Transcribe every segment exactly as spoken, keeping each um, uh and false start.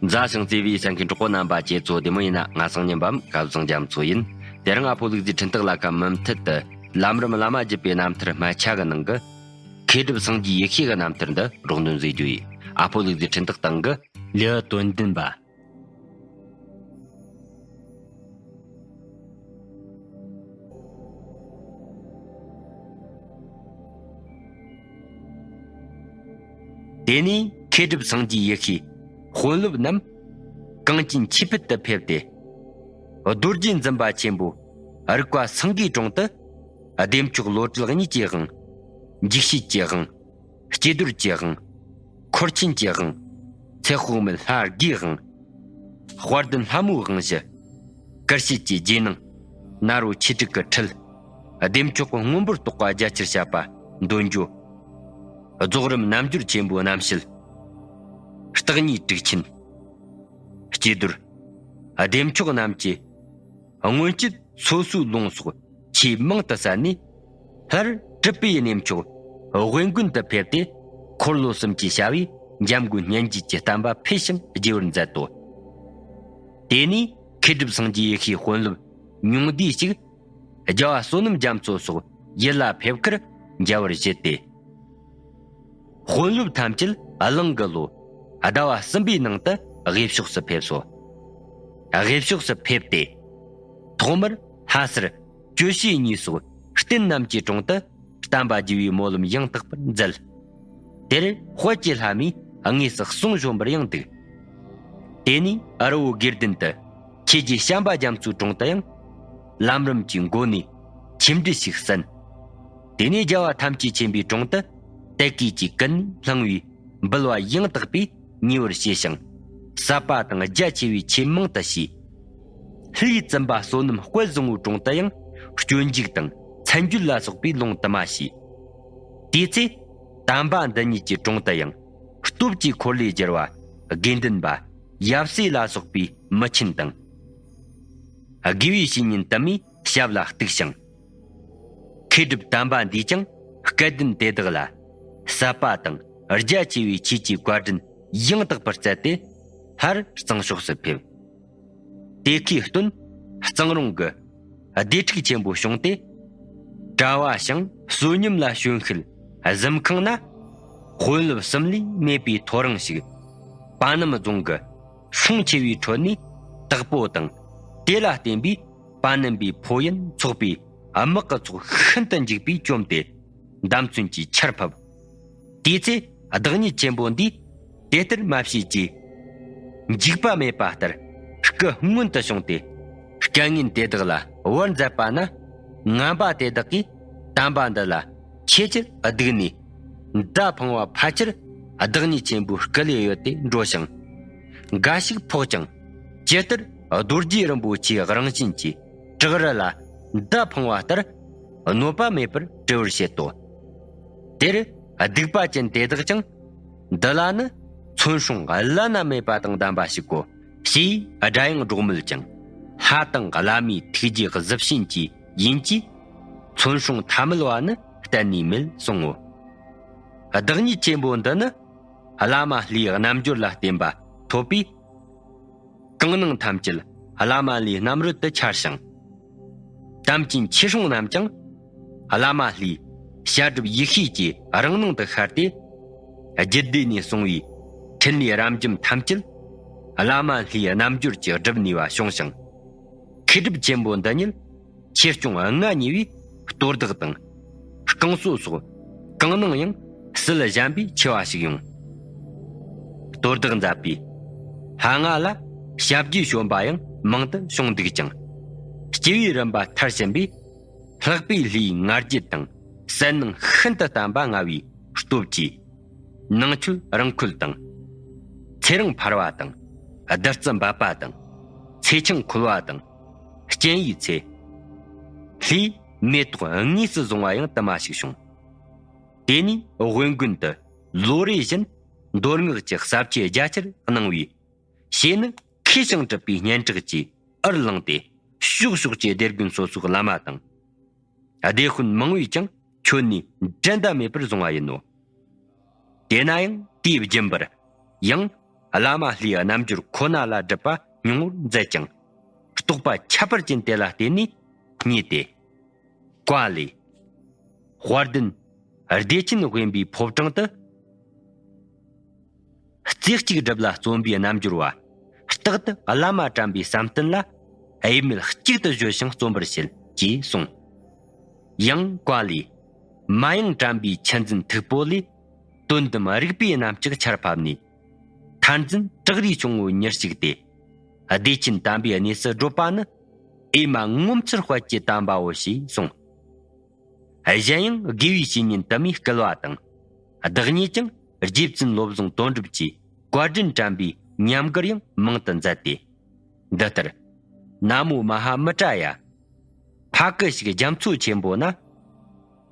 མཛའ་ཞིང་བརྩེ་བའི་གསན་མཁན་གྲོགས་པོ་རྣམ་པ་ཁྱེད་ཚོ་བདེ་མོ་ཡིན་ན། ང་སང་ཉིན་པའམ་སྐལ་བཟང་རྒྱ་མཚོ་ཡིན། དེ་རིང་ཨ་ཕོ་ལུག་རྫིའི་འཕྲིན་སྟེགས་ལ་ཁ་མུ་མཐུད་དུ་ལམ་རིམ་བླ་མ་བརྒྱུད་པའི་རྣམ་ཐར་སྨད་ཆ་གི་ནང་གི་མཁས་གྲུབ་སངས་རྒྱས་ཡེ་ཤེས་ཀྱི་རྣམ་ཐར་འདི་རོགས་འདོན་བཟོས་རྒྱུ་ཡིན། ཨ་ཕོ་ལུག་རྫིའི་འཕྲིན་སྟེགས་སྟེང་གི་ལེའུ་དོན་བདུན་པ། དེ་ནས་མཁས་གྲུབ་སངས་རྒྱས་ཡེ་ཤེས་དཔོན་སློབ་རྣམས་གངས་ཅན་ཆོས་ཕུད་དུ་ཕེབས་ཏེ། རྡོ་རྗེ་འཛིན་པ་ཆེན་པོ་རིག་པ་སེང་གེའི་དྲུང་དུ་བདེ་མཆོག་བློ་གྲོས་གཉིས་ཀྱི་དབང་། འཇིགས་བྱེད་ཀྱི་དབང་། སྐྱེ་རྡོར་གྱི་དབང་། འཁོར་ཆེན་གྱི་དབང་། ཚེ་དཔག་མེད་ལྷ་དགུའི་དབང་། དཔལ་ལྡན་ལྷ་མོའི་དབང་བཞི། དཀར་བྱེད་ཀྱི་རྗེས་གནང་། ནཱ་རོ་ཆོས་དྲུག་གི་ཁྲིད། བདེ་མཆོག་གི་སྔོན་པོར་གཏོགས་པ་རྒྱ་ཆེར་བཤད་པ་འདོན་རྒྱུ། རྫོགས་རིམ་རྣལ་འབྱོར་ཆེན་པོའི་རྣམ་བཤད། བརྟག་གཉིས་དྲུག་ཆེན། སྐྱེ་རྡོར། བདེ་མཆོག་རྣམས་ཀྱི་སྔོན་སྐྱེས་སོ་སོའི་ལུང་སོགས་ཆེས་མང་དུ་གསན་ནས། སླར་གྲུབ་པའི་གནས་མཆོག་དབེན་དགོན་དུ་ཕེབས་ཏེ། འཁོར་ལོ་གསུམ་གྱི་བྱ་བས་འཇམ་མགོན་སྙན་བརྒྱུད་ཀྱི་བསྟན་པ་འཕེལ་ཞིང་རྒྱས་པར་མཛད་དོ། དེ་ནས་མཁས་གྲུབ་སངས་རྒྱས་ཡེ་ཤེས་དཔོན་སློབ་ཉུང་བསྡུས་ཤིག་རྒྱལ་བ་བསོད་ནམས་རྒྱ་མཚོ་སོགས་ཡུལ་ལ་ཕེབས་ཁར་མཇལ་བར་བཞེད་དེ། དཔོན་སློབ་ཐམས་ཅད་གླིང་གི་ལོ་ཟླ་བ་གསུམ་པའི་ནང་དུ་དབུས་ཕྱོགས་སུ་ཕེབས་སོ། དབུས་ཕྱོགས་སུ་ཕེབས་ཏེ། ཐོག་མར་ལྷ་སར་གྱོད་བྱེད་གཉིས་སོགས་རྟེན་རྣམས་ཀྱི་དྲུང་དུ་བསྟན་པ་རྒྱས་པའི་སྨོན་ལམ་ཡང་དག་པར་མཛད། དེར་དཔལ་གྱི་ལྷ་མོས་དངོས་སུ་གསུང་བྱོན་པར་ཡང་འདུག་དེ་ནས་རི་བོ་དགེ་ལྡན་དུ་ཆོས་རྗེ་བྱམས་པ་རྒྱ་མཚོའི་དྲུང་དུ་ཡང་ལམ་རིམ་གྱི་མགོ་ནས་ཆོས་འབྲེལ་ཞིག་གསན། དེ་ནས་རྒྱལ་བ་ཐམས་ཅད་མཁྱེན་པའི་དྲུང་དུ་དད་གུས་ཀྱིས་ཀུན་ནས་བསླངས་པའི་འབུལ་བ་ཡང་དག་པས་ཉེ་བར་བཞེས་ཤིང་། ཟབ་པ་དང་རྒྱ་ཆེ་བའི་ཆོས་མང་དུ་བྱས། ལྷའི་བཙུན་པ་བསོད་ནམས་དཔལ་བཟང་པོའི་དྲུང་དུ་ཡང་སྤྱོད་འཇུག་དང་མཚན་བརྗོད་ལ་སོགས་པའི་ལུང་དུ་མ་བྱས། དེའི་ཚེ་དམ་པ་འདི་ཉིད་ཀྱི་དྲུང་དུ་ཡང་སྟོབས་ཀྱི་འཁོར་ལོས་སྒྱུར་བ་དགེ་འདུན་པ་ཡབ་སྲས་ལ་སོགས་པའི་མི་ཆེན་དང་། དགེ་བའི་བཤེས་གཉེན་དུ་མས་ཞབས་ལ་གཏུགས་ཤིང་། མཁས་གྲུབ་དམ་པ་འདིས་ཀྱང་སྐལ་ལྡན་དེ་དག་ལ་ཟབ་པ་དང་རྒྱ་ཆེ་བའི་ཆོས་ཀྱི་བཀའ་དྲིན་ཡང་དག་པར་སྩལ་ཏེ་སླར་གཙང་ཕྱོགས་སུ་ཕེབས། དེ་ཁའི་སྟོན་གཙང་རོང་གི་སྡེ་ཁྲིག་ཆེན་པོ་བྱུང་སྟེ། གྲྭ་བ་ཞིང་བསོད་སྙོམས་ལ་བྱོན་ཤུལ་གཟིམ་ཁང་ན་དཔོན་སློབ་གསུམ་ལས་མེད་པའི་ཐོ་རངས་ཤིག་པ་སྣམ་རྫོང་གི་སྲུང་ཆེ་བའི་ཁྲོད་ནས་དྭགས་པོ་དང་དེ་ལ་བརྟེན་པའི་པ་སྣམ་པའི་ཕོ་ཡིན་ཚོགས་པའི་དམག་གི་ཚོགས་ཤིན་ཏུ་འཇིགས་པས་བཅོམ་སྟེ་འདམ་ཚོན་གྱི་ཆར་ཕབ། དེའི་ཚེ་བདག་ཉིད་ཆེན་པོ་འདིས་དེ་ལྟར་མ་བྱེད་ཅིག་འཇིགས་པ་མེད་པ་ལྟར་སྐུ་མངོན་དུ་བྱུང་སྟེ། སྐལ་ངན་དེ་དག་ལ་བར་མཛད་པ་ན། ངན་པ་དེ་དག་གིས་དམ་པ་འདི་ལ་ཆེས་ཆེར་སྡུག་ནས། མདའ་འཕང་བ་ཕལ་ཆེར་བདག་ཉིད་ཆེན་པོའི་སྐུ་ལས་གཡོལ་ཏེ་འགྲོ་ཞིང་། འགའ་ཞིག་ཕོག་ཀྱང་ཇི་ལྟར་རྡོ་རྗེ་རིན་པོ་ཆེའི་རང་བཞིན་གྱི་བྲག་རི་ལ་མདའ་འཕང་བ་ལྟར་གནོད་པ་མེད་པར་གྲོལ་བར་བྱེད་དོ། དེར་སྡིག་པ་ཅན་དེ་དག་ཀྱང་འདི་ལ་ནི་མཚོན་སྲུང་བླ་ན་མེད་པ་དང་ལྡན་པ་ཞིག་གོ་ཞེས་སྒྲ་ཡང་སྒྲོག་མོད་ཀྱང་། ལྷ་དང་བླ་མའི་ཐུགས་རྗེ་གཟི་བྱིན་གྱིས་ཡིན་གྱིས། མཚོན་སྲུང་ཐ་མལ་བ་ནི་གཏན་ནས་མེད་གསུང་ངོ་། བདག་ཉིད་ཆེན་པོ་འདི་ནི་བླ་མ་ལྷའི་རྣལ་འབྱོར་ལ་བརྟེན་པ་ཐོབ་པས། གང་སྣང་ཐམས་ཅད་བླ་མ་ལྷའི་རྣམ་རོལ་དུ་འཆར་ཞིང་། དམ་ཅན་ཆོས་སྲུང་རྣམས་ཀྱང་བླ་མ་ལྷའི་བྱ་སྒྲུབ་ཡེ་ཤེས་ཀྱི་རང་སྣང་དུ་ཤར་ཏེ། རྒྱུད་སྡེ་ནས་གསུངས་པའི་ཕྲིན་ལས་རབ་འབྱམས་ཐམས་ཅད་བླ་མ་ལྷའི་རྣལ་འབྱོར་གྱི་སྒྲུབ་ནུས་པ་བྱུང་ཞིང་། མཁས་གྲུབ་ཆེན་པོ་འདི་ཉིད་ཆོས་སྐྱོང་ལྔ་ཉེ་བའི་གཏོར་བདག་དང་། རྐང་སོ་སོགས་གང་སྣང་ཡང་སྲིད་གཞན་པས་ཆེ་བ་ཞིག་ཡོང་། གཏོར་བདག་མཛད་པའི་ལྷ་ལྔ་ལ་ཞབས་རྗེས་བྱོན་པ་ཡང་མང་དུ་བྱུང་འདུག་ཅིང་། སྐྱེ་བའི་རིམ་པ་མཐར་ཕྱིན་པས་ལྷག་པའི་ལྷའི་ང་རྒྱལ་དང་གསལ་སྣང་ཤིན་ཏུ་བརྟན་པ་མངའ་བའི་སྟོབས་ཀྱིས། ནང་མཆོད་རང་འཁོལ་དང་། ཚེ་རིང་འཕར་བ་དང་། བདུད་རྩི་འབབ་པ་དང་། ཚེ་ཆང་ཁོལ་བ་དང་། སྤྱན་ཡིས་ཚེ། ལྷའི་མེ་ཏོག་དངོས་སུ་བཟུང་བ་ཡང་དུ་མ་ཞིག་བྱུང་། དེ་ནས་དབེན་དགོན་དུ་ལོ་རེ་བཞིན་མདོ་སྔགས་ཀྱི་ཟབ་ཆོས་རྒྱ་ཆེར་གནང་བས། ཞེས་ནི་མཁས་ཤིང་གྲུབ་པའི་སྙན་གྲགས་ཀྱིས་ཨར་ལངས་ཏེ། ཕྱོགས་ཕྱོགས་ཀྱི་སྡེ་དགོན་སོ་སོའི་བླ་མ་དང་། སྡེ་དཔོན་མང་བས་ཀྱང་ཁྱོན་ནས་འགྲན་ཟླ་མེད་པར་བཟུང་བ་ཡིན་ནོ། དེས་ན་ཡང་དེའི་རྒྱུན་པར་ཡང་ བླ་མ་ལྷའི་རྣལ་འབྱོར་ཁོ་ན་ལ་སྒྲུབ་པ་སྙིང་པོར་མཛད་ཅིང་། རྟོགས་པ་ཁྱད་པར་ཅན་དེ་ལ་བརྟེན་ནས་བརྙེས་ཏེ། བཀའ་ལས། དཔལ་ལྡན་བདེ་ཆེན་དབེན་པའི་ཕོ་བྲང་དུ། རྩེ་གཅིག་སྒྲུབ་ལ་བརྩོན་པའི་རྣལ་འབྱོར་བ། རྟག་ཏུ་བླ་མ་དྲན་པའི་བསམ་གཏན་ལ། དབྱེར་མེད་གཅིག་ཏུ་བརྗོད་ཞིང་བརྩོན་པར་བྱེད། ཅེས་གསུངས། ཡང་བཀའ་ལས། མ་ཡེངས་དྲན་པའི་ཆུ་འཛིན་མཐུག་པོ་ལས། དོན་དམ་རིག་པའི་རྣམ་ལྕགས་ཆར་ཕབ་ནས། མཐར་འཛིན་བྲག་རིའི་ཕྱོགས་ངོས་ཉེར་གཅིག་སྟེ། བདེ་ཆེན་དམ་པའི་གནས་སུ་བགྲོད་པ་ནི། ཨེ་མ་ངོ་མཚར་དཔལ་གྱི་དམ་པའོ། ཞེས་གསུངས། གཞན་ཡང་དགེ་བའི་བཤེས་གཉེན་དུ་མས་བསྐུལ་བ་དང་། བདག་ཉིད་ཀྱང་རྗེ་བཙུན་བློ་བཟང་དོན་གྲུབ་ཀྱི་བཀའ་དྲིན་དྲན་པའི་ཉམས་མགུར་ཡང་མང་དུ་མཛད་དེ། འདི་ལྟར། ན་མོ་མ་ཧཱ་མི་ཏྲ་ཡ། ཕ་ཀི་ཞིག་རྒྱ་མཚོ་ཆེན་པོ་ན།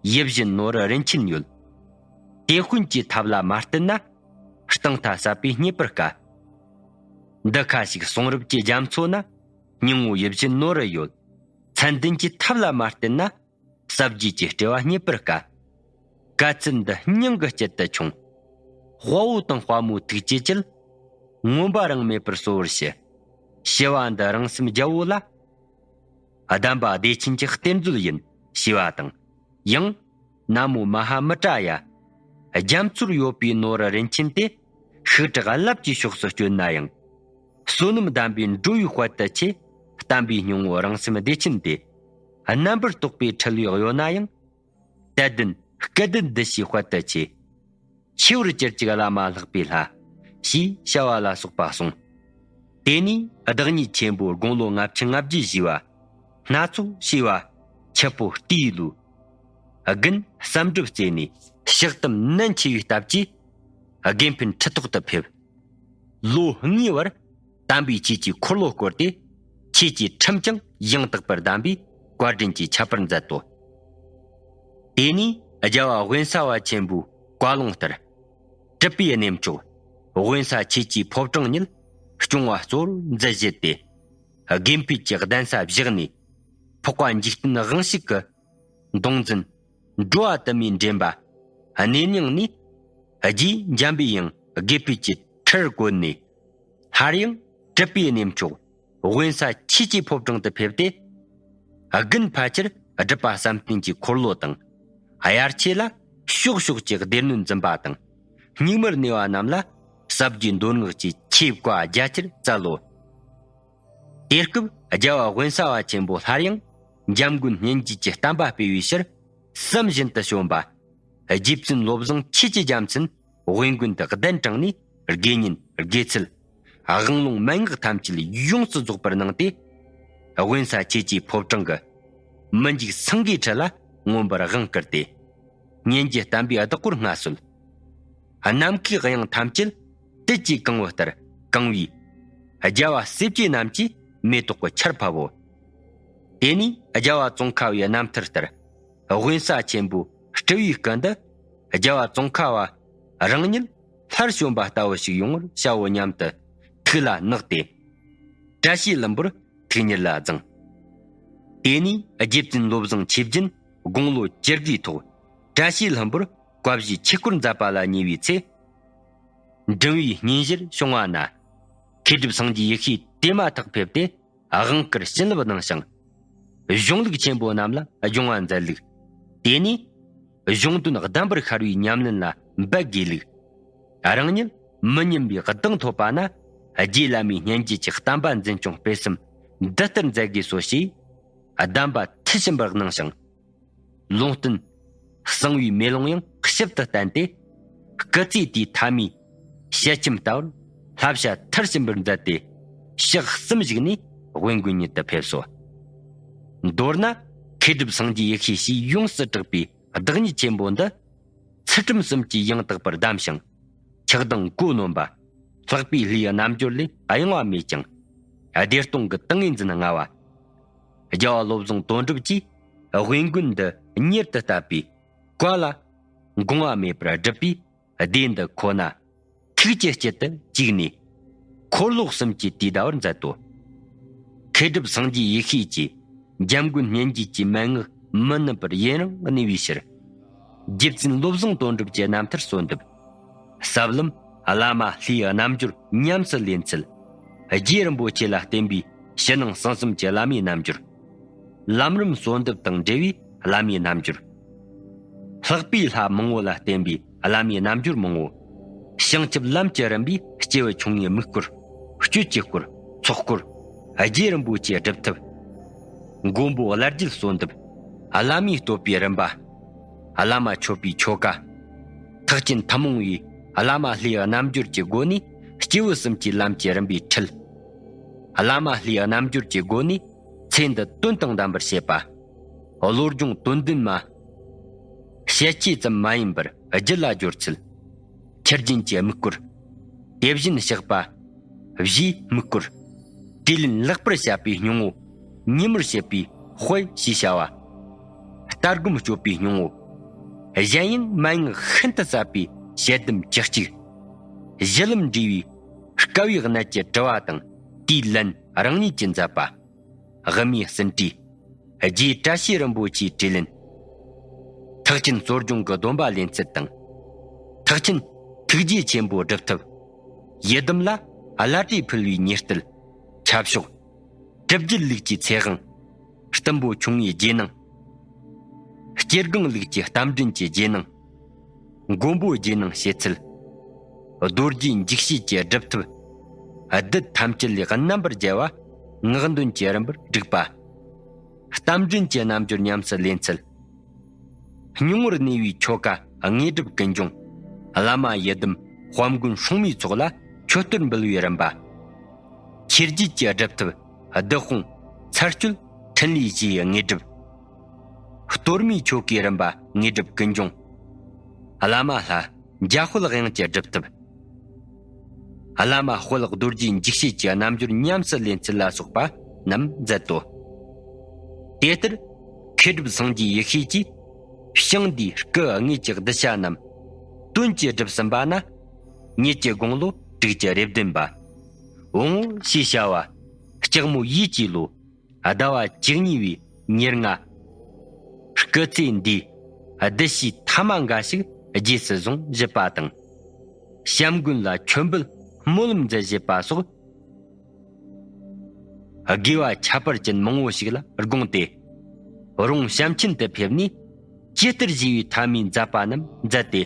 ཡིད་བཞིན་ནོར་རིན་ཆེན་ཡོད། དེ་དཔོན་གྱི་ཐབས་ལ་མ་བརྟེན་ན། སྟེང་མཐའ་ཟབ་པས་རྙེད་པར་དཀའ། འདི་ཁ་ཞིག་གསུང་རབ་ཀྱི་རྒྱ་མཚོ་ན། སྙིང་པོ་ཡིད་བཞིན་ནོར་རི་ཡོད། མཚན་ལྡན་གྱི་ཐབས་ལ་མ་བརྟེན་ན། ཟབ་རྒྱས་ཀྱི་སྤྲོས་པ་རྙེད་པར་དཀའ། དཀའ་ཚེགས་འདི་སྙིང་གི་དཀྱིལ་དུ་ཆུང་། དཔའ་བོ་དང་དཔའ་མོའི་ཐུགས་ཀྱི་དཀྱིལ། མངོན་པ་རང་མེད་པར་གསོལ་བར་ཞུ། ཞི་བ་འདི་རང་སེམས་རྒྱལ་པོ་ལ། གདམས་པ་བདེ་ཆེན་གྱི་གཏེར་མཛོད་ཡིན། ཞེས་པ་དང་། ཡང་། ན་མོ་མ་ཧཱ་མི་ཏྲ་ཡ། རྒྱ་མཚོར་ཡོད་པའི་ནོར་རིན་ཆེན་དེ། ཤིག་དྲག་རླབས་ཀྱི་ཕྱོགས་སུ་བསྐྱོད་ན་ཡང་། བསོད་ནམས་གདམས་པའི་འགྲོ་བའི་དཔལ་དུ་ཆེ། བསྟན་པའི་སྙིང་པོ་རང་སེམས་བདེ་ཆེན་དེ། རྣམ་པར་རྟོག་པས་འཁྲུལ་བའི་གཡོ་ན་ཡང་། དད་ལྡན་སྐལ་ལྡན་འདི་ཕྱིའི་དཔལ་དུ་ཆེ། ཆེ་བར་གྱུར་ཅིག་བླ་མ་ལྷག་པའི་ལྷ། ཞེས་བྱ་བ་ལ་སོགས་པ་གསུངས། དེ་ནས་བདག་ཉིད་ཆེན་པོ་དགུང་ལོ་ལྔ་བཅུ་ང་བརྒྱད་བཞེས་པ། སྣ་ཚོགས་བྱེ་བ་ཆུ་སྤོས་ཏེའུ་ལུ། དགུན་བསམ་གྲུབ་རྩེ་ནས་ཕྱག་ཏམ་ནན་ཆེ་བའི་སྟབས་ཀྱིས། དགེ་འཕེན་ཁྲི་ཐོག་ཏུ་ཕེབས། ལོ་ལྔའི་བར་དམ་པའི་ཆོས་ཀྱི་འཁོར་ལོ་བསྐོར་ཏེ། ཆོས་ཀྱི་ཁྲིམས་ཀྱང་ཡང་དག་པར་གདམས་པའི་བཀའ་དྲིན་གྱིས་ཁྱབ་པར་མཛད་དོ། དེ་ནས་རྒྱལ་བ་དབེན་ས་པ་ཆེན་པོའི་བཀའ་ལུང་ལྟར། གྲུབ་པའི་གནས་མཆོག་དབེན་ས་ཆོས་ཀྱི་ཕོ་བྲང་ཉིད་སྐྱོང་བ་གཙོ་བོར་མཛད་བཞེད་དེ། དགེ་འཕེལ་གྱི་གདན་ས་བཞག་ནས། འཕགས་པ་འཇིག་རྟེན་དབང་ཕྱུག་གི་མདོ་འཛིན་འགྲོ་བ་དུ་མའི་འདྲེན་པ་གནས་རྙིང་ནས། རྗེ་འཇམ་པའི་དབྱངས་དགེ་འཕེལ་གྱི་ཁྲིར་བཀོད་ནས། སླར་ཡང་གྲུབ་པའི་གནས་མཆོག་དབེན་ས་ཆོས་ཀྱི་ཕོ་བྲང་དུ་ཕེབས་ཏེ། དགུན་ཕལ་ཆེར་སྒྲུབ་པ་བསམ་གཏན་གྱི་འཁོར་ལོ་དང་། དབྱར་ཆོས་ལ་ཕྱོགས་ཕྱོགས་ཀྱི་སྡེ་སྣོད་འཛིན་པ་དང་། སྙིགས་མར་གནས་པ་རྣམས་ལ་ཟབ་རྒྱས་མདོ་སྔགས་ཀྱི་ཆོས་བཀའ་རྒྱ་ཆེར་སྩལ་ལོ། དེ་སྐབས་རྒྱལ་བ་དབེན་ས་པ་ཆེན་པོ་སླར་ཡང་འཇམ་མགོན་སྙན་རྒྱུད་ཀྱི་བསྟན་པ་སྤེལ་བའི་ཕྱིར། བསམ་བཞིན་དུ་བྱོན་པ། རྗེ་བཙུན་བློ་བཟང་ཆོས་ཀྱི་རྒྱལ་མཚན་དབེན་དགོན་དུ་གདན་དྲངས་ནས། དགེ་བསྙེན་དགེ་ཚུལ། དབང་ལུང་མན་ངག་ཐམས་ཅད་ཡོངས་སུ་རྫོགས་པར་གནང་སྟེ། དབེན་ས་ཆོས་ཀྱི་ཕོ་བྲང་གི་མི་འཇིགས་སེང་གེའི་ཁྲི་ལ་མངོན་པར་དབང་བསྐུར་ཏེ། སྙན་རྒྱུད་བསྟན་པའི་བདག་པོར་མངའ་གསོལ། ནམ་མཁའི་དབྱངས་ཐམས་ཅད་དུས་ཀྱིས་གང་བོ་ལྟར་གང་བའི། རྒྱལ་བ་སྲས་བཅས་རྣམས་ཀྱི་མེ་ཏོག་གི་ཆར་ཕབ་བོ། དེ་ནས་རྒྱལ་བ་ཙོང་ཁ་བའི་རྣམ་ཐར་ལྟར། དབེན་ས་ཆེན་པོའི་སྤྲུལ་བའི་སྐུ་འདི། རྒྱལ་བ་ཙོང་ཁ་བ་རང་ཉིད་སླར་བྱོན་པ་ལྟ་བུ་ཞིག་ཡོང་བར་བྱའོ་སྙམ་དུ་ཐུགས་ལ་བསྔགས་ཏེ། བཀྲ་ཤིས་ལྷུན་པོར་ཐུགས་གཉེར་ལ་བརྫངས། དེ་ནས་རྗེ་བཙུན་བློ་བཟང་ཆོས་རྒྱན་དགུང་ལོ་བཅུ་དགུའི་ཐོག་བཀྲ་ཤིས་ལྷུན་པོར་བཀའ་བཞིན་ཆོས་སྐོར་མཛད་པ་ལ་ཉེ་བའི་ཚེ། འབྲིང་བའི་སྙན་ཞིར་བྱུང་བ་ན། མཁས་གྲུབ་སངས་རྒྱས་ཡེ་ཤེས་དེ་མ་ཐག་ཕེབས་ཏེ། དབང་བསྐུར་བྱིན་རླབས་གནང་ཞིང་། གཞུང་ལུགས་ཆེན་པོ་རྣམས་ལ་སྦྱོང་བ་མཛད་ལུགས། དེ་ནས་གཞུང་དོན་གདམས་པར་ཤར་བའི་ཉམས་ལེན་ལ་འབད་དགོས་ལུགས། རང་ཉིད་མི་ཉམས་པའི་གདེང་ཐོབ་པ་ན། རྗེ་བླ་མའི་སྙན་རྒྱུད་ཀྱི་བསྟན་པ་འཛིན་སྐྱོང་སྤེལ་གསུམ་འདི་ལྟར་མཛད་དགོས་སོ་ཞེས་གདམས་པ་མཐུ་ཆེན་པོར་གནང་ཞིང་། ལུང་བསྟན་གསང་བའི་མེ་ལོང་ཡང་ཞིབ་ཏུ་བསྟན་ཏེ། སྐུ་ཚེ་དུས་ཐ་མའི་ཞལ་ཆེམས་ལྟ་བུར་བསླབ་བྱ་མཐར་ཕྱིན་པར་མཛད་དེ། ཞག་གསུམ་བཞུགས་ནས་དབེན་དགོན་ཉིད་དུ་ཕེབས་སོ། མདོར་ན་མཁས་གྲུབ་སངས་རྒྱས་ཡེ་ཤེས་ཞེས་ཡོངས་སུ་གྲགས་པའི་བདག་ཉིད་ཆེན་པོ་འདི། ཚུལ་ཁྲིམས་གསུམ་གྱིས་ཡང་དག་པར་བསྡམས་ཤིང་། ཆགས་སྡང་ཀུན་ནོན་པ། ལྷག་པའི་ལྷའི་རྣལ་འབྱོར་ལས་གཡེང་བ་མེད་ཅིང་། བདེ་སྟོང་གི་ཏིང་ངེ་འཛིན་མངའ་བ། རྒྱལ་བ་བློ་བཟང་དོན་གྲུབ་ཀྱིས་དབེན་དགོན་འདི་གཉེར་དུ་བཏབ་པའི་བཀའ་ལ་འགོང་བ་མེད་པར་བསྒྲུབས་པའི་སྡེ་འདི་ཁོ་ན་ཐུགས་ཀྱི་དཀྱིལ་དུ་བཅུག་ནས། འཁོར་ལོ་གསུམ་གྱིས་དུས་འདའ་བར་མཛད་དོ། མཁས་གྲུབ་སངས་རྒྱས་ཡེ་ཤེས་ཀྱིས་འཇམ་མགོན་སྙན་རྒྱུད་ཀྱི་མན་ངག་མི་ནུབ་པར་ཡུན་རིང་གནས་པའི་ཕྱིར། རྗེ་བཙུན་བློ་བཟང་དོན་གྲུབ་ཀྱི་རྣམ་ཐར་གསོལ་འདེབས། ཟབ་ལམ་ བླ་མ་ལྷའི་རྣལ་འབྱོར་ཉམས་སུ་ལེན་ཚུལ། རྗེ་རིན་པོ་ཆེ་ལ་བརྟེན་པའི་ཕྱི་ནང་གསང་གསུམ་གྱི་བླ་མའི་རྣལ་འབྱོར། ལམ་རིམ་གསོལ་འདེབས་དང་འབྲེལ་བའི་བླ་མའི་རྣལ་འབྱོར། ལྷག་པའི་ལྷ་མང་པོ་ལ་བརྟེན་པའི་བླ་མའི་རྣལ་འབྱོར་མང་པོ། བྱང་ཆུབ་ལམ་གྱི་རིམ་པའི་སྐྱེས་བུ་ཆུང་ངུའི་དམིགས་སྐོར། སྤྱོད་ཀྱི་སྐོར། ཚོགས་སྐོར། རྗེ་རིན་པོ་ཆེའི་སྒྲུབ་ཐབས། མགོན་པོ་བླ་བརྒྱུད་གསོལ་འདེབས། བླ་མའི་བསྟོད་པའི་རིམ་པ། བླ་མ་མཆོད་པའི་ཆོ་ག། ཐེག་ཆེན་ཐུན་མོང་བའི་བླ་མ་ལྷའི་རྣལ་འབྱོར་གྱི་སྒོ་ནས་སྐྱེས་བུ་གསུམ་གྱི་ལམ་གྱི་རིམ་པའི་ཁྲིད། བླ་མ་ལྷའི་རྣལ་འབྱོར་གྱི་སྒོ་ནས་ཚེ་འདི་དོན་དང་ལྡན་པར་བྱེད་པ། བློ་སྦྱོང་དོན་ལྡན་མ། བཤད་བྱས་ཙམ་མ་ཡིན་པར་རྒྱུད་ལ་སྦྱོར་ཚུལ། ཆུ་རྒྱུན་གྱི་དམིགས་སྐོར། དེ་བཞིན་གཤེགས་པ། བཞིའི་དམིགས་སྐོར། དྲིས་ལན་ལེགས་པར་བཤད་པའི་སྙིང་པོ། ཉིན་མོར་བྱེད་པའི་དཔལ་ཞེས་བྱ་བ། ལྟ་སྒོམ་སྤྱོད་པའི་སྙིང་པོ། གཞན་ཡང་མན་ངག་ཤིན་ཏུ་ཟབ་པའི་ཞལ་གདམས་བཅུ་གཅིག། གཞི་ལམ་འབྲས་བུའི་དཀའ་བའི་གནད་ཀྱི་དྲི་བ་དང་དེའི་ལན་རང་ཉིད་ཀྱིས་མཛད་པ། དབུ་མའི་ཟིན་བྲིས། རྗེ་བཀྲ་ཤིས་རིན་པོ་ཆེའི་དྲིས་ལན། ཐེག་ཆེན་གཙོ་སྦྱོང་གི་སྡོམ་པ་ལེན་ཚུལ་དང་། ཐེག་ཆེན་ཐུགས་རྗེ་ཆེན་པོའི་སྒྲུབ་ཐབས། ཡི་དམ་ལ་བླ་བྲེ་ཕུལ་བའི་ཉེར་གཏད། ཁྱབ་ཤོག། གྲུབ་རྒྱལ་ལུགས་ཀྱི་ཚེ་དབང་། གཏུམ་པོ་ཆུང་ངུའི་རྗེས་གནང་། སྐྱེ་སྒང་ལུགས་ཀྱི་རྟ་མགྲིན་གྱི་རྗེས་གནང་། མགོན་པོའི་རྗེས་གནང་བྱེད་ཚུལ། རྡོ་རྗེ་འཇིགས་བྱེད་ཀྱི་སྒྲུབ་ཐབས། བདུད་ཐམས་ཅད་ལས་རྣམ་པར་རྒྱལ་བ་སྔགས་འདོན་གྱི་རིམ་པར་བསྒྲིགས་པ། རྟ་མགྲིན་གྱི་རྣལ་འབྱོར་ཉམས་སུ་ལེན་ཚུལ། སྙིང་པོར་གནས་པའི་ཆོ་ག་དངོས་གྲུབ་ཀུན་འབྱུང་། བླ་མ་ཡི་དམ་དཔལ་མགོན་སྲུང་མའི་ཚོགས་ལ་མཆོད་གཏོར་འབུལ་བའི་རིམ་པ། ཆོས་བརྒྱུད་ཀྱི་སྒྲུབ་ཐབས་བདུད་དཔུང་ཚར་གཅོད་ཕྲིན་ལས་བཞིའི་དངོས་གྲུབ། གཏོར་མའི་ཆོ་གའི་རིམ་པ་དངོས་གྲུབ་ཀུན་འབྱུང་། བླ་མ་ལྷ་འཇམ་དཔལ་དབྱངས་ཀྱི་སྒྲུབ་ཐབས། བླ་མ་དཔལ་རྡོ་རྗེ་འཇིགས་བྱེད་ཀྱི་རྣལ་འབྱོར་ཉམས་སུ་ལེན་ཚུལ་ལ་སོགས་པ་རྣམས་མཛད་དོ། དེ་ལྟར་མཁས་གྲུབ་སངས་རྒྱས་ཡེ་ཤེས་ཀྱིས་ཞིང་འདིའི་སྐུ་དངོས་ཀྱི་གདུལ་བྱ་རྣམས་དོན་གྱིས་སྒྲུབ་ཟིན་པ་ན། ཉིད་ཀྱི་དགུང་ལོ་དྲུག་ཅུ་རེ་བདུན་པ། འོང་ངོ་ཞེས་བྱ་བ། ལྕགས་མོ་ཡོས་ཀྱི་ལོ། ཟླ་བ་བཅུ་གཉིས་པའི་ཉེར་ལྔ། སྐུ་ཚེ་འདིའི་གདུལ་བྱའི་ཐ་མ་འགའ་ཞིག་རྗེས་སུ་བཟུང་བཞུད་པ་དང་། བྱམས་མགོན་ལ་མཆོད་འབུལ་སྨོན་ལམ་མཛད་བཞེས་པ་སོགས། དགེ་བ་ཁྱད་པར་ཅན་མང་པོ་ཞིག་ལ་དགོངས་ཏེ། རོང་བྱམས་ཆེན་དུ་ཕེབས་ནས། ཇི་ལྟར་བཞེས་པའི་ཐ་མའི་མཛད་པ་རྣམས་མཛད་དེ།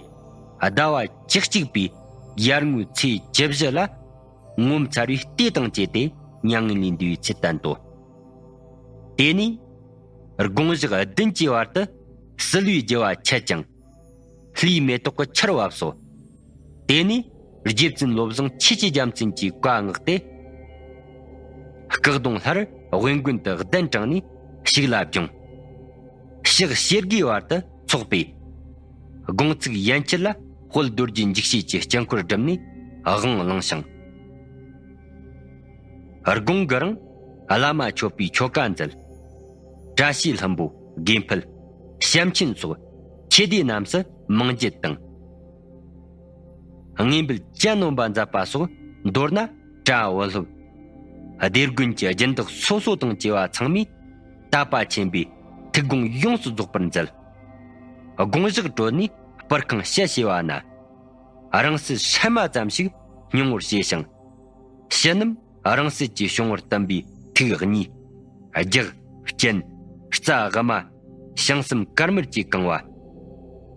ཟླ་བ་བཅུ་གཅིག་པའི་ཡར་ངོའི་ཚེས་བཅུ་བཞི་ལ། ངོ་མཚར་བའི་ལྟས་དང་བཅས་ཏེ་མྱ་ངན་ལས་འདས་པའི་ཚུལ་བསྟན་ཏོ། དེ་ནས་དགོང་ཞག་བདུན་གྱི་བར་དུ་བསིལ་བའི་རྒྱུ་བ་ཆད་ཅིང་། ལྷའི་མེ་ཏོག་གི་ཆར་བབས་སོ། དེ་ནས་རྗེ་བཙུན་བློ་བཟང་ཆོས་ཀྱི་རྒྱལ་མཚན་གྱིས་བཀའ་མངགས་ཏེ། སྐུ་གདུང་ལྷར་དབེན་དགོན་དུ་གདན་དྲངས་ནས་ཞིང་ལ་བསྒྱིངས། ཕྱག་ཕྱི་དགེའི་བར་དུ་འཚོགས་པས། དགོང་ཚིགས་ཡན་ཆད་ལ་དཔལ་རྡོ་རྗེ་འཇིགས་བྱེད་ཀྱི་དཀྱིལ་འཁོར་བསྒྲུབས་ནས་དབང་བླངས་ཤིང་། དགོང་གི་རིང་བླ་མ་མཆོད་པའི་ཆོ་ག་མཛད། བཀྲ་ཤིས་ལྷུན་པོ། དགེ་འཕེལ། བྱམས་ཆེན་སོགས་ཆོས་སྡེ་རྣམས་སུ་མང་འགྱེད་དང་། དངོས་འབུལ་གྱ་ནོམ་པ་མཛད་པ་སོགས། མདོར་ན་གྲྭ་བུ་སློབ། སྡེ་དགོན་གྱི་སྦྱིན་བདག་སོ་སོ་དང་བཅས་པ་ཚང་མས་དད་པ་ཆེན་པོས་ཐུགས་དགོངས་ཡོངས་སུ་རྫོགས་པར་མཛད། དགོང་ཞག་གྲོལ་ནས་སྤུར་ཁང་ཕྱི་བྱས་པ་ན། རིང་བསྲེལ་སྲན་མ་ཙམ་ཞིག་སྙིང་པོར་བྱས་ཤིང་། ཕྱི་ནམ་རིང་བསྲེལ་གྱི་བྱུང་བར་བསྟིམ་པའི་ཐིག་གཉིས། རྒྱགས། སྐྱིན། རྩྭ་དབུ་མ། བྱང་སེམས་དཀར་དམར་གྱིས་གང་བ།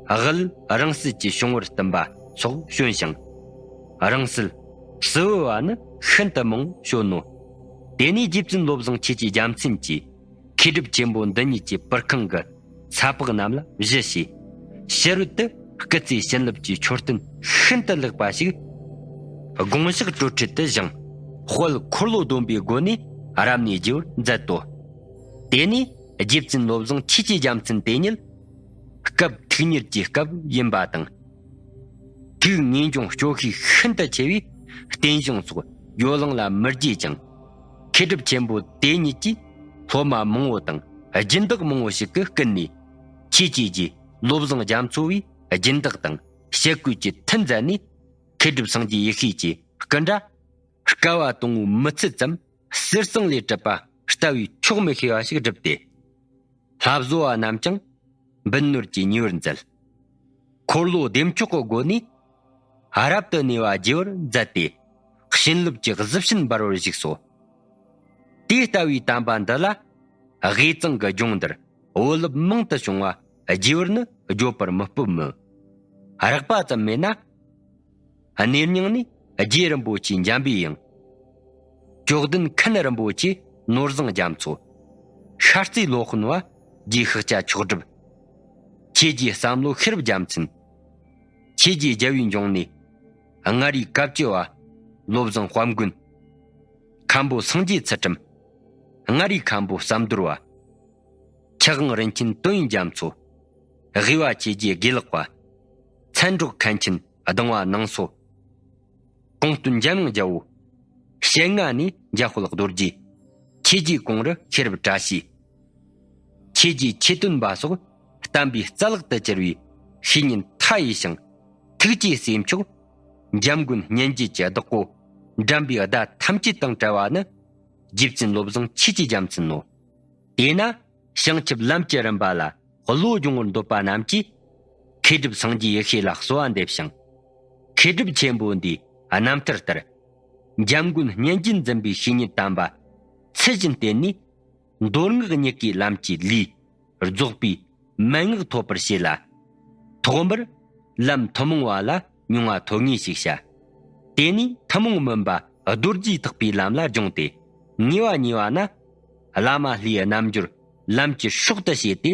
དབུལ། རིང་བསྲེལ་གྱི་བྱུང་བར་བསྟིམ་པ་སོགས་བྱོན་ཞིང་། རིང་བསྲེལ། བསིལ་བུ་བ་ནི་ཤིན་ཏུ་མང་བྱོན་ནོ། དེ་ནས་རྗེ་བཙུན་བློ་བཟང་ཆོས་ཀྱི་རྒྱལ་མཚན་གྱིས། མཁས་གྲུབ་ཆེན་པོ་འདི་ཉིད་ཀྱི་པུར་ཁང་གི་ས་ཕག་རྣམས་ལ་བཞི་བྱས། ཕྱི་རོལ་དུ་སྐུ་ཚེ་བྱིན་རླབས་ཀྱི་མཆོད་རྟེན་ཤིན་ཏུ་ལེགས་པ་ཞིག་དགོང་ཞག་གྲོལ་འཕྲལ་དུ་བཞེངས། དཔལ་འཁོར་ལོ་སྡོམ་པའི་སྒོ་ནས་རབ་གནས་རྒྱས་པར་མཛད་དོ། དེ་ནས་རྗེ་བཙུན་བློ་བཟང་ཆོས་ཀྱི་རྒྱལ་མཚན་དེ་ཉིད་སྐབས་ཐིག་གཉེར་གྱི་སྐབས་ཡིན་པ་དང་། ཐུགས་ངེས་འབྱུང་སྐྱོ་ཤས་ཤིན་ཏུ་ཆེ་བས་རྟེན་བཞེངས་སོགས་ཡོ་ལང་ལ་མི་བརྗེད་ཅིང་། མཁས་གྲུབ་ཆེན་པོ་དེ་ཉིད་ཀྱིས་སློབ་མ་མང་པོ་དང་སྦྱིན་བདག་མང་པོ་ཞིག་གི་སྐུ་ནས་ཆོས་ཀྱི་རྗེ་བློ་བཟང་རྒྱ་མཚོ་བའི་སྦྱིན་བདག་དང་ཞལ་བཀོད་ཀྱི་མཐུ་མཛད་ནས། མཁས་གྲུབ་སངས་རྒྱས་ཡེ་ཤེས་ཀྱི་སྐུ་འདྲ་བསྐལ་པ་དང་པོའི་མི་ཚད་ཙམ་གསེར་ཟངས་ལས་གྲུབ་པ་ལྟ་བུའི་ཆོག་མི་ཤེས་པ་ཞིག་བསྒྲུབས་ཏེ། ལྷ་བཟོ་བ་རྣམས་ཀྱང་འབུལ་ནོར་གྱི་ཉེ་བར་མཛད། འཁོར་ལོ་བདེ་མཆོག་གི་སྒོ་ནས་ རབ་ཏུ་གནས་པ་རྒྱས་པར་མཛད་དེ། བྱིན་རླབས་ཀྱི་གཟི་བྱིན་འབར་བར་བཞུགས་སོ། དེ་ལྟ་བུའི་དམ་པ་འདི་ལ། དབུས་གཙང་གི་ལྗོངས་འདིར་བུ་སློབ་མང་དུ་བྱུང་བ་རྒྱས་པར་ནི་བརྗོད་པར་མི་སྤོབས་མོད། རགས་པ་ཙམ་མེད་ན། གནས་རྙིང་ནས་རྗེ་རིན་པོ་ཆེ་འཇམ་པའི་དབྱངས། ཅོག་ལྡན་མཁན་རིན་པོ་ཆེ་ནོར་བཟང་རྒྱ་མཚོ། ཤར་རྩེ་སློབ་དཔོན་པ་རྗེ་ཤཱཀྱ་མཆོག་གྲུབ། ཆོས་རྗེ་བསམ་བློ་ཤེས་རབ་རྒྱལ་མཚན། ཆོས་རྗེ་རྒྱལ་བའི་འབྱུང་གནས། མངའ་རིས་བཀའ་བཅུ་པ། བློ་བཟང་དཔལ་མགོན། མཁན་པོ་སངས་རྒྱས་ཚུལ་ཁྲིམས། མངའ་རིས་མཁན་པོ་བསམ་རྡོར་བ། ཆགས་དབང་རིན་ཆེན་དོན་ཡོད་རྒྱ་མཚོ། དབུས་པ་ཆོས་རྗེ་དགེ་ལེགས་པ། མཚན་སྒྲོགས་མཁན་ཆེན་གདིང་བ་ནང་སོ། གོང་སྟོན་འཇམ་དབྱངས་རྒྱལ་པོ། ཞལ་སྔ་ནས་འཇམ་དཔལ་རྡོ་རྗེ། ཆོས་རྗེ་གོང་རུ་ཤེས་རབ་བཀྲ་ཤིས། ཆོས་རྗེ་ཆོས་སྟོན་པ་སོགས་བསྟན་པའི་རྩ་ལག་ཏུ་གྱུར་པའི་བཤེས་གཉེན་མཐའ་ཡས་ཤིང་། ཐུགས་ཀྱི་སྲས་མཆོག་འཇམ་མགོན་སྙན་བརྒྱུད་ཀྱི་བདག་པོ་འགྲན་པའི་ཟླ་ཐམས་ཅད་དང་བྲལ་བ་ནི། རྗེ་བཙུན་བློ་བཟང་ཆོས་ཀྱི་རྒྱལ་མཚན་ནོ། དེས་ན་བྱང་ཆུབ་ལམ་གྱི་རིམ་པ་ལ་བློ་སྦྱོང་བར་འདོད་པ་རྣམས་ཀྱིས། མཁས་གྲུབ་སངས་རྒྱས་ཡེ་ཤེས་ལ་གསོལ་བ་འདེབས་ཤིང་། མཁས་གྲུབ་ཆེན་པོ་འདིའི་རྣམ་ཐར་ལྟར། འཇམ་མགོན་སྙན་བརྒྱུད་འཛིན་པའི་བཤེས་གཉེན་དམ་པ་ཚུལ་བཞིན་བསྟེན་ནས། མདོ་སྔགས་གཉིས་ཀའི་ལམ་གྱི་ལུས་རྫོགས་པའི་མན་ངག་ཐོབ་པར་བྱེད་ལ། ཐོག་མར་ལམ་ཐུན་མོང་བ་ལ་མྱོང་བ་ཐོབ་ངེས་ཤིག་བྱ། དེ་ནས་ཐུན་མོང་མིན་པ་རྡོ་རྗེ་ཐེག་པའི་ལམ་ལ་སྦྱོང་སྟེ། ངེས་པ་ཉེ་བ་ན། བླ་མ་ལྷའི་རྣལ་འབྱོར་ལམ་གྱི་སྲོག་ཏུ་བྱས་ཏེ།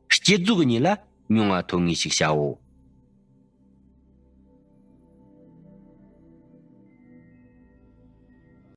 བསྐྱེད་རྫོགས་གཉིས་ལ་མྱོང་བ་ཐོབ་ངེས་ཤིག་བྱའོ།